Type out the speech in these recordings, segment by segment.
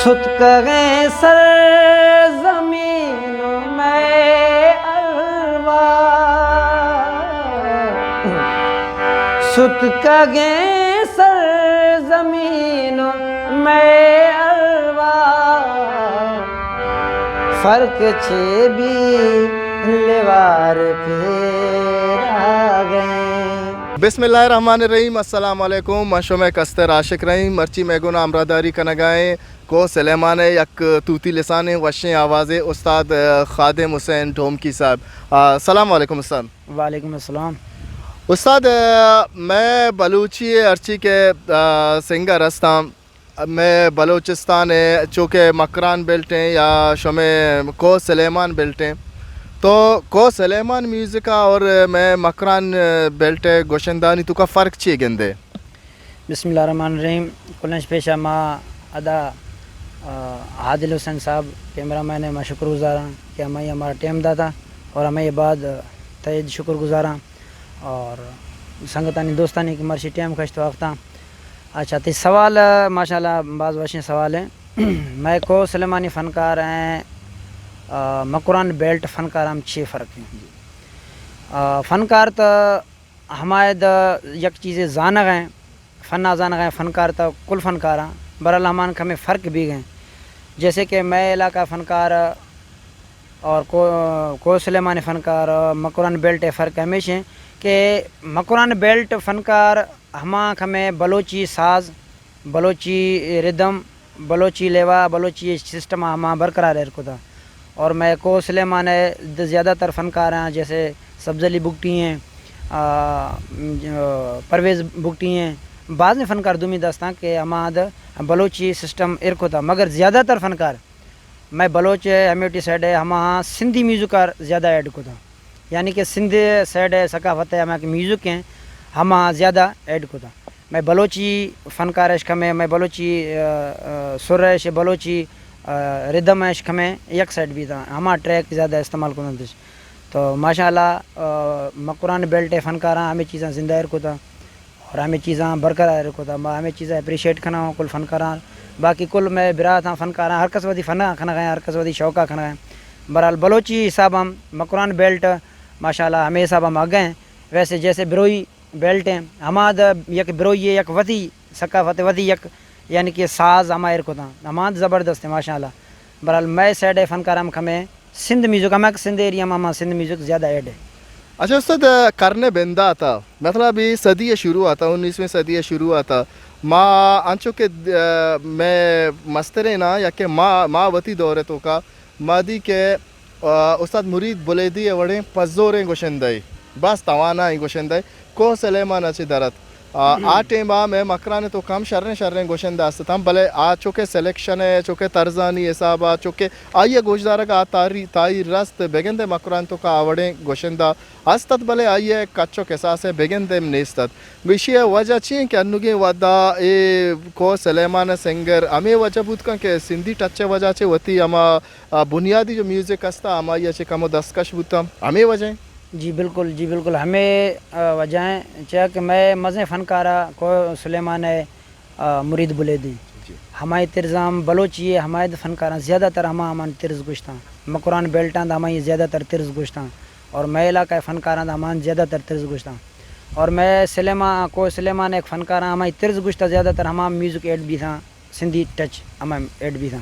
ستکگیں سرزمین و مئے ارواح، ستکگیں سرزمین و مئے ارواح، فرق چے بی لیوار پھیراگیں۔ بسم اللہ الرحمن الرحیم۔ السلام علیکم، من شمئے کستر عاشق رحیم۔ مرچی مئے گونا ہمراہداری کنگائیں کوہ سلیمان ء یک توتی لسانیں وشیں آوازے استاد، آ، خادم حسین ڈومکی صاحب۔ آ، السلام علیکم استاد۔ وعلیکم السلام۔ استاد، آ، مئے بلوچی ء ہرچی کہ، آ، سنگر ہستاں، مئے بلوچستان ء چو کہ مکران بیلٹ ایں یا شمئے کوہ سلیمان بیلٹ ایں، تو کوہ سلیمان میوزک ء اور مئے مکران بیلٹ ء گوشندہانی توکا فرق چی گندے؟ بسم اللہ الرحمن الرحیم۔ کلیں چہ پیشا ما ادا، آ، عادل حسین صاحب کیمرہ مین ء ما شکر گزاراں کہ ہمائی ہمارا ٹائم داتا اور ہمائی بعد تہ دل ء شکر گزاراں اور سنگتانی دوستانی کہ مرشی ٹائم کشت وقتاں۔ اچھا، تئی سوال، آ، ماشاءاللہ باز وشیں سوال ہیں۔ مئے کوہ سلیمانی فنکار ہیں، آ، مکران بیلٹ فنکار ہم چی فرق ہیں؟ آ، فنکار تو ہمائد یک چیزے زانغ ایں، فنا زانغ ایں، فنکار تا کل فنکاراں، برحال ہمان کمیں فرق بیغ ایں۔ جیسے کہ مئے علاقہ فنکار اور کو-، کوہ سلیمان فنکار، مکران بیلٹ فرق ہمیش ایں کہ مکران بیلٹ فنکار ہما کمیں بلوچی ساز، بلوچی ردم، بلوچی لیوا، بلوچی سسٹم ء ہما برقرار ایر کتا۔ اور مئے کوہ سلیمان ء د-، زیادہ تر فنکاراں جیسے سبز علی بگٹی ہیں، آ، م-، آ، پرویز بگٹی ہیں، بازیں فنکار دومی دستاں کہ ہما د-، بلوچی سسٹم ایر کتا، مگر زیادہ تر فنکار مئے بلوچ ء ہمیوٹی سائیڈ ء ہما سندھی میوزک ء زیادہ ایڈ کتا۔ یعنی کہ سندھ سائیڈ ء ثقافت ء ہما کہ میوزک ہیں، ہما زیادہ ایڈ کتا۔ مئے بلوچی فنکار اش کمیں، مئے بلوچی، آ، آ، سر اش، بلوچی، آ، ردم اش کمیں، یک سائیڈ بیتا، ہما ٹریک زیادہ استعمال کتا۔ تو ماشاءاللہ، آ، مکران بیلٹ ء فنکاراں ہمیں چیزاں زندہ ایر کتا۔ اور ہمے چیزاں برقرار کتا۔ ما ہمے چیزاں اپریشیٹ کناں کل فنکاراں۔ باقی کل مئے برات آں فنکاراں، ہر کس وتی فن ء کنغ ء، ہر کس وتی شوق ء کنغ ء۔ بہرحال بلوچی حساب ہم مکران بیلٹ ماشاءاللہ ہمے حساب ہم اگہ ہیں۔ ویسے جیسے بروئی بیلٹ ہیں، ہما د یک بروئی ء یک وتی ثقافت ء وتی یک یعنی کہ ساز ہما ایر کتاں، ہما زبردست ہیں ماشاءاللہ۔ بہرحال مئے سائیڈ ء فنکار ہم کمیں۔ سندھ میوزک، ہما کہ سندھ ایریا ما، ہما سندھ میوزک زیادہ ایڈ ہے۔ اچھا استاد، کرن بندات ء، مطلب اے صدی ء شروعات ء، انیسویں صدی ء شروعات ء، ما انچو کہ، آ، مئے مستریناں یا کہ ما، ما وتی دور ء توکا ما دی کہ، آ، استاد مرید بلیدی ء وڑیں پزوریں گشندہ، باز توانائیں گشندہ، کوہ سلیمان ء چہ در ات۔ آ، آ ٹیم ء مئے مکران ء توکا ہم شریں شریں گشندہ است اتاں، بلے آ چو کہ سلیکشن ء، چو کہ طرزانی حساب ء، چو کہ آئی ء گوشدارگ ء آ تاری-، تاہیر رست، بگندے مکران توکا آ وڑیں گشندہ است ات، بلے آئی ء کچ و کساس ء بگندے نیست ات۔ گوشی ء وجہ چی انت کہ انوگیں وھد ء اے کوہ سلیمان ء سنگر ہمے وجہ بوت کنت کہ سندھی ٹچ ء وجہ چہ وتی ہما، آ، بنیادی جو میوزک است ء ہمائی ء چہ کمو دستکش بوتاں، ہمے وجہ انت؟ جی بالکل، جی بالکل ہمے، آ، وجہ ہیں، چیا کہ مئے مزیں فنکار ء کوہ سلیمان ء، آ، مرید بلیدی۔ جی۔ ہمائی طرز ہم بلوچی ء ہمائی فنکاراں زیادہ تر ہما ہمان طرز گوشتاں۔ مکران بیلٹاں دا ہمائی زیادہ تر طرز گوشتاں۔ اور مئے علاقہ فنکاراں دا ہمان زیادہ تر طرز گوشتاں۔ اور مئے سلیمان، کوہ سلیمان ایک فنکاراں ہمائی طرز گوشتا زیادہ تر ہما میوزک ایڈ بیتاں۔ سندھی ٹچ ہما ایڈ بیتاں۔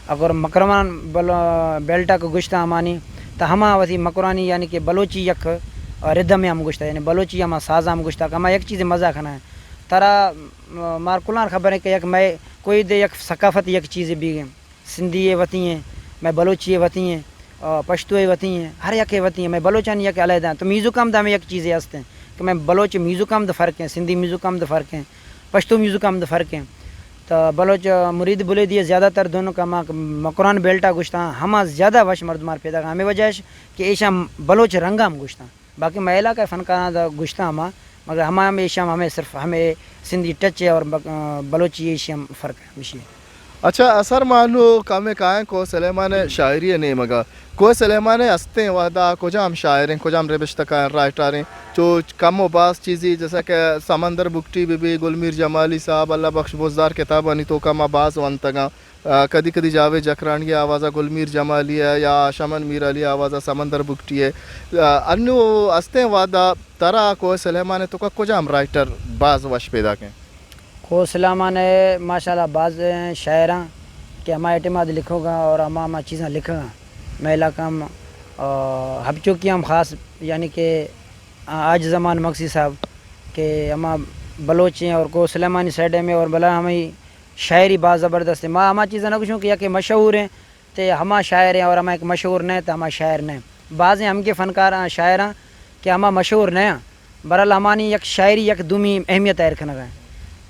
اگر مکران بل-، بیلٹا کو گوشتا ہمانی، تا ہما وتی مکرانی یعنی کہ بلوچی یک ردم ہم گوشتا، یعنی بلوچی ہما ساز ہم گوشتا، کہ ہما یک چیز مزہ کھنا ہے۔ ترا، م-، مار کلان خبر ہے کہ یک مئے کوئی دے یک ثقافت یک چیز بیگیں۔ سندھی ء وتی ہیں، مئے بلوچی ء وتی ہیں، آ، پشتو ء وتی ہیں، ہر یک ء وتی ہیں۔ مئے بلوچانی یک علیحدہ ہیں۔ تو میوزک ہم دا ہمیں یک چیزے ہست ہیں کہ مئے بلوچ میوزک ہم دا فرق ہیں، سندھی میوزک ہم دا فرق ہیں، پشتو میوزک ہم دا فرق ہیں۔ تو بلوچ، آ، مرید بلیدی ء زیادہ تر دونوں کا ما مکران بیلٹا گوشتاں، ہما زیادہ وش مردمار پیدا کا۔ ہمیں وجہ ہے کہ ایشاں بلوچ رنگ ہم گوشتاں۔ باقی مئے علاقہ فنکاراں دا گوشتاں ہما، مگر ہما ہم ایشاں ہمیں صرف ہمیں سندھی ٹچ ہے اور بک-، آ، بلوچی ایشی ہم فرق ہے، مشی ہے۔ اچھا، اثر مانو کمے کائیں کوہ سلیمان ء شاعری ء نیمگا۔ کوہ سلیمان ء ہستیں وہدا کجام شاعریں، کجام ربشتہ کائیں، رائٹریں، چو کم و باز چیزی، جیسا کہ سمندر بگٹی بہ بی، گل میر جمالی صاحب، اللہ بخش بزدار کتابانی توکا ما باز ونتگاں۔ آ، کدی کدی جاوید جکرانی ءِ آواز ءَ گل میر جمالی ءِ یا شمن میر علی ءِ آواز ءَ سمندر بگٹی ءِ۔ آ، انو استیں وہد ءَ ترا کوہ سلیمان ءِ توکا کجام رائٹر باز وش پیداک ایں؟ کوہ سلیمان ءِ ماشاءاللہ باز شاعراں کہ ہما ٹائم ءَ لکھوگا اور ہما ہما چیزاں لکھوگا۔ مئے علاقہ ہم، آ، ہب چوکی ہم خاص، یعنی کہ، آ، عاجز امان مگسی صاحب کہ ہما بلوچ ایں اور کوہ سلیمانی سائیڈ میں اور بلا ہمیں شاعری باز زبردست ہے۔ ما ہما چیزاں نہ گوشوں کہ یکے مشہور ہیں تے ہما شاعر ہیں اور ہما یک مشہور نہ ہیں تے ہما شاعر نہ ہیں۔ بازیں ہمگے فنکار آں، شاعر آں کہ ہما مشہور نہ ہیں، برحال ہمانی یک شاعری یک دومی اہمیت ایر کنگا ہیں۔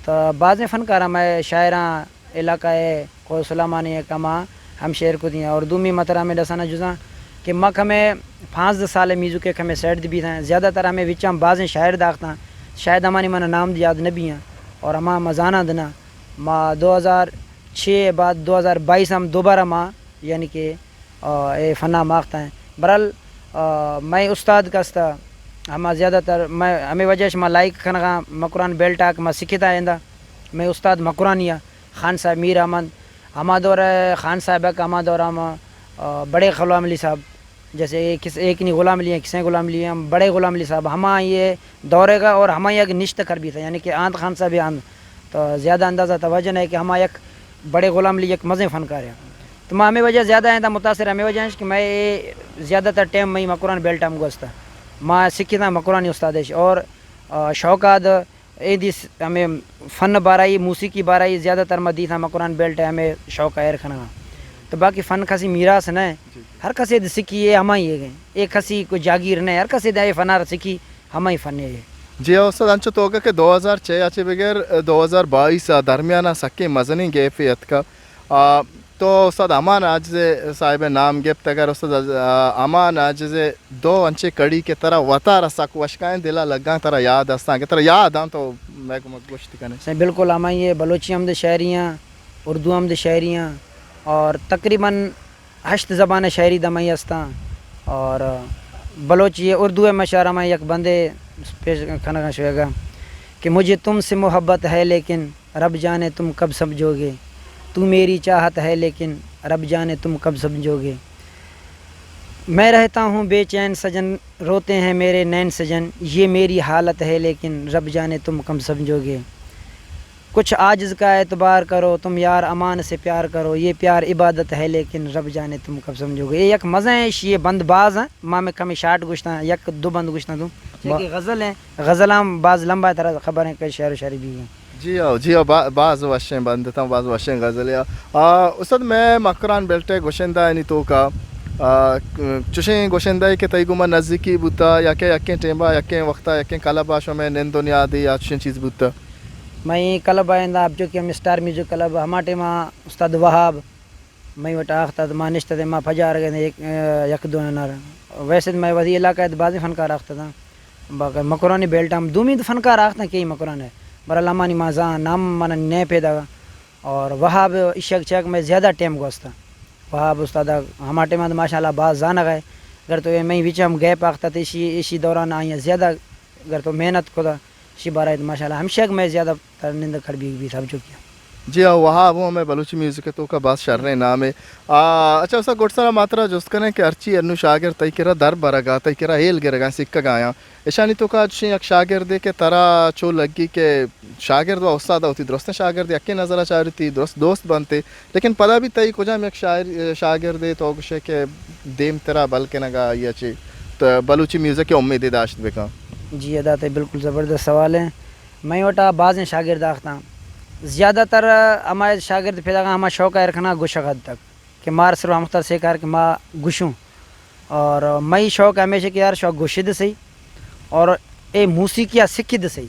تو بازیں فنکار ہمے شاعراں علاقہ ءِ کوہ سلیمانی ءِ کما ہم شعر کتیاں اور دومی مترا ہمے ڈسانا جزاں کہ ما کمے پانزدہ سال میوزک ءِ کمے سیٹ دی بیتاں، زیادہ تر ہمے وچاں بازیں شاعر داختاں، شاید ہمانی من نام دی یاد نہ بیاں اور ہما مزاناں دنا ما دو ہزار چھ بعد دو ہزار بائیس ہم دوبارہ ما، یعنی کہ، آ، اے فنا ماختہ ہیں۔ برحال، آ، مئے استاد کستا ہما زیادہ تر مئے ہمیں وجہ شما لائک کنغا مکران بیلٹا کہ ما سکھتا ایندا۔ مئے استاد مکرانی آ خان صاحب میر احمد، ہما دور ءِ خان صاحب ءَ کہ ہما دور ءَ ہم، آ، بڑے غلام علی صاحب، جیسے ایک کس-، ایک نہیں غلام علی ہیں، کسیں غلام علی ہیں، ہم بڑے غلام علی صاحب، ہما یہ دورے کا اور ہما یک نشت کر بھی تھا، یعنی کہ آند خان صاحب ہی آند، تو زیادہ اندازہ توجہ نہیں کہ ہما یک بڑے غلام علی یک مزے فنکار ہیں۔ تو ما ہمیں وجہ زیادہ ہیں، متاثر ہمیں وجہ ہیں کہ میں زیادہ تر ٹائم میں مکران بیلٹ ہم گوستا، ما سکھی تھا مکرانی استاد ہے اور، آ، شوق آد اے دی س-، ہمیں فن بارائی، موسیقی بارائی زیادہ تر ما دیتھاں، مکران بیلٹ ءِ ہمیں شوق ءَ ایر کنگا۔ تو باقی فن کسی میراث نہ ہے۔ جی۔ ہر کسی دی سکی اے ہمائی ہے۔ اے کسی کو جاگیر نہ ہے۔ ہر کسی دے اے فنار سکی ہمائی فن ہے۔ جی ہاں استاد، انچو توگا کہ دو ہزار چھ آ چہ بگر دو ہزار بائیس آ درمیان آ سکیں مزنیں گیپے اتکا۔ آ، تو استاد امان عاجز صاحب ءِ نام گپت، اگر استاد، آ، امان عاجز ءِ دو انچیں کڑی کہ ترا وتارا سک وش کائیں، دل ءَ لگاں، ترا یاد استاں، کہ ترا یاد آں تو مئے گوما گوشت کنے۔ سائیں، بالکل ہمائی ہے، بلوچی ہم دے شاعری آں، اردو ہم دے شاعری آں، اور تقریباً ہشت زبان شاعری دمائی استاں، اور بلوچی اردو ءِ مشاعرہ میں یک بندے پیش کنگا شویگا کہ مجھے تم سے محبت ہے لیکن رب جانے تم کب سمجھو گے، تو میری چاہت ہے لیکن رب جانے تم کب سمجھو گے۔ میں رہتا ہوں بے چین سجن، روتے ہیں میرے نین سجن، یہ میری حالت ہے لیکن رب جانے تم کب سمجھو گے۔ کچھ عاجز کا اعتبار کرو، تم یار امان سے پیار کرو، یہ پیار عبادت ہے لیکن رب جانے تم کب سمجھو گے۔ یہ یک مزہ ہے، یہ بند باز ہیں، ما میں کمی شارٹ گوشتا، یک دو بند گوشتا دوں۔ چہ کہ غزل ہیں، غزل ہم باز لمبا ہے، ترا خبر ہے کہ شعر و شاعری بھی ہیں۔ جی ہاں، جی ہاں، با-، باز وشیں بندتاں، باز وشیں غزلے آ۔ آ، استاد، مئے مکران بیلٹ ءِ گشندہ آنی توکا، آ، چشیں گشندہ کہ تئی گوما نزیکی بوتا یا کہ یکیں ٹیمبا، یکیں وقتا، یکیں کلبا شمئے نند و نیادے یا چشیں چیز بوتا؟ مئے کلب آئندہ اب جو کہ ہم اسٹار میوزک کلب، ہما ٹیما استاد وہاب، مئے وٹا آختہ ما نشتہ دے ما پجار گئے یک، یک دو نر۔ ویسے تو مئے وتی علاقہ ءَ بازیں فنکار آختہ تھا۔ باقی مکرانی بیلٹ ہم دومی تو فنکار آختہ کئی مکران ہے۔ برحال ہمانی ما زان نام من نئے پیدا۔ اور وہاب اشک چیک میں زیادہ ٹائم گوستا۔ وہاب استاد ہما ٹائم ماشاءاللہ باز زانگ ہے۔ اگر تو میں وچ ہم گیپ آختہ تے ایشی، ایشی دوران آئی زیادہ اگر تو محنت کھدا، شی بارہ ماشاءاللہ ہمشک میں زیادہ تر نند کھڑ بیگ بیت ہم چوکیا۔ جی ہاں، وہاب ہوں ہمیں بلوچی میوزک ءِ توکا باز شریں نامے۔ آ، اچھا، اسا گڈ سرا ما ترا جست کنیں کہ ہرچی انو شاگرد تئی کرا در برگا، تئی کرا ہیل گرگا، سکگا آیاں، اشانی توکا چشیں یک شاگردے کہ ترا چو لگی کہ شاگرد و استاد وتی درستیں شاگرد یکیں نظرا چارتی، درست دوست بنتے، لیکن پدا بھی تئی کجام یک شاعر، شاگردے تو گشے کہ دیم ترا بل کنگا یا چی تو بلوچی میوزک ءِ امیدے داشت بکن؟ جی ادا، تئی بالکل زبردست سوال ہے۔ مئے وٹا بازیں شاگرد آختاں۔ زیادہ تر ہما شاگرد پیدا ہما شوق ایر کھنا گشگ حد تک کہ مار صرف ہمختر سے کار کہ ما گشوں۔ اور مئی شوق ہمیشہ کہ یار شوق گشد صحیح اور اے موسیقی آ سکھد صحیح۔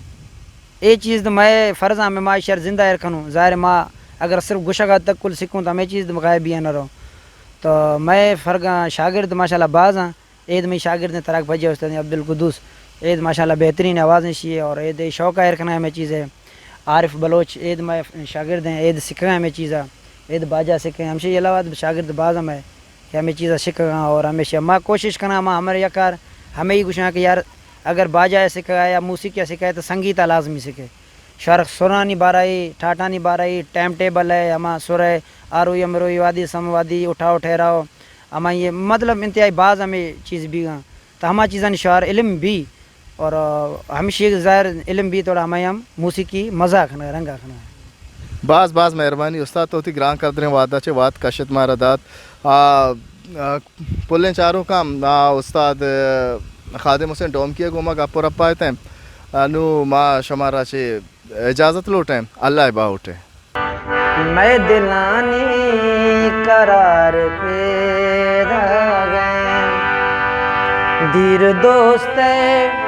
اے چیز تو مئے فرض ہمیں ما شر زندہ ایر کھنوں۔ ظاہر ہے ما اگر صرف گشگ حد تک کل سکھوں تو ہمیں چیز تو غائب بھی نہ رہو۔ تو مئے فرق شاگرد ماشاءاللہ باز ہیں۔ اید مئی شاگردیں تراک پجے استاد عبدالقدوس، اید ماشاءاللہ بہترین آواز نشی ہے اور اید شوق ایر کھنا ہمیں چیز ہے۔ عارف بلوچ اید مئے شاگرد ہیں، اید سکھا ہمیں چیزا، اید باجا سکھا، ہمشی علاوہ شاگرد باز ہمیں کہ ہمیں چیزا سکھا اور ہمیشہ ما کوشش کنا ما ہمارے یکار ہمیں ہی گوشاں کہ یار اگر باجا سکھا یا موسیقی سکھا تو سنگیتا لازمی سکھے۔ شرق سرانی بارہ ء، ٹاٹانی بارہ ء، ٹائم ٹیبل ء، ہما سر ء، آروئی امروئی وادی سموادی اٹھاؤ ٹھہراؤ، ہمائی مطلب انتہائی باز ہمیں چیز بیگاں۔ تو ہما چیزانی شعار علم بی اور ہمشی ظاہر علم بی توڑا ہمائی ہم موسیقی مزہ کنگا رنگا کنگا۔ باز باز مہربانی استاد، تو وتی گران قدریں وہدا چہ وہد کشت مارا دات۔ آ، آ، پلیں چاروکاں آ استاد خادم حسین ڈومکی ء گوما گپ و رپا اتیں۔ آ، نوں ما شمارا چہ اجازت لوٹیں، اللہ ء باہوٹ ء۔ مئے دلانی قرار پیداگ ء، دیر دوست ء